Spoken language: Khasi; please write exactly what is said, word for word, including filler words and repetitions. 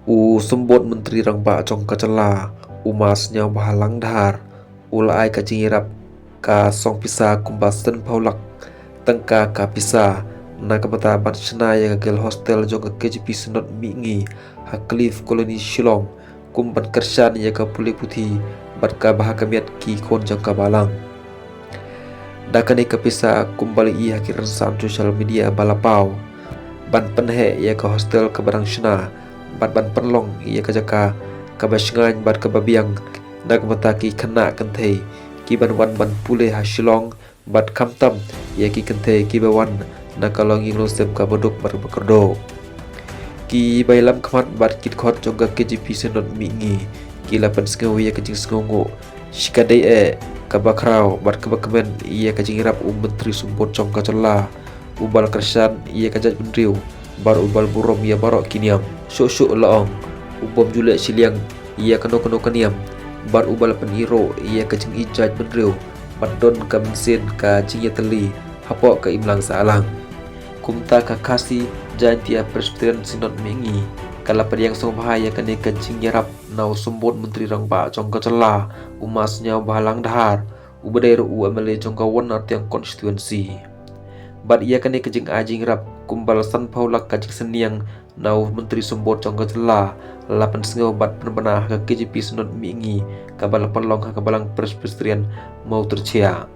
U Symbud Myntri Rangbah jong ka jylla, u Ma Sniawbhalang Dhar, u la ai ka jingïarap ka song pisa kumba sanphew lak tyngka ka pisa na ka bynta ban shna ïa ka Girl Hostel jong ka K J P Synod Mihngi ha Cliff Colony Shillong, kum ban kyrshan ïa ka pule puthi bad ka bha ka miat ki khun jong ka balang. Da kane ka pisa kumba la i ha ki rynsan social media ba la paw, ban pynheh ïa ka hostel kaba dang shna bad ban pynlong ïa ka jaka kaba shngaiñ bad kaba biang na ka bynta ki khynnah kynthei ki ban wan ban pule ha Shillong bad khamtam ïa ki kynthei kiba wan na ka longïing longsem kaba duk bad kaba kyrduh. Ki ba ïalam khmat bad ki dkhot jong ka K J P Synod Mihngi ki la pynsngew ïa ka jingsngewnguh shikatdei eh kaba khraw bad kaba kmen ïa ka jingïarap u Myntri Symbud jong ka jylla, uba la kyrshan ïa ka jaitbynriew bad uba la burom ïa baroh ki niam. Shuh shuh la ong, u bym ju leh shiliang ïa kano kano ka niam bad uba la pynïaid ruh ïa ka jingïeit jaitbynriew bad don ka mynsiem ka jingïatylli hapoh ka imlang sahlang. Kumta ka Khasi Jaintia Presbyterian Synod Mihngi ka la pdiang sngewbha ïa kane ka jingïarap na u Symbud Myntri Rangbah jong ka jylla, u Ma Sniawbhalang Dhar, uba dei ruh u M L A jong ka Wahroh Artiang Constituency. Bad ïa kane ka jingai jingïarap kumba la sanphew lak ka jingsniang na u Myntri Symbud jong ka jylla la pynsngew bad pynbna ha ka K J P Synod Mihngi kaba la pynlong ha ka Balang Presbyterian Mawtyrchia.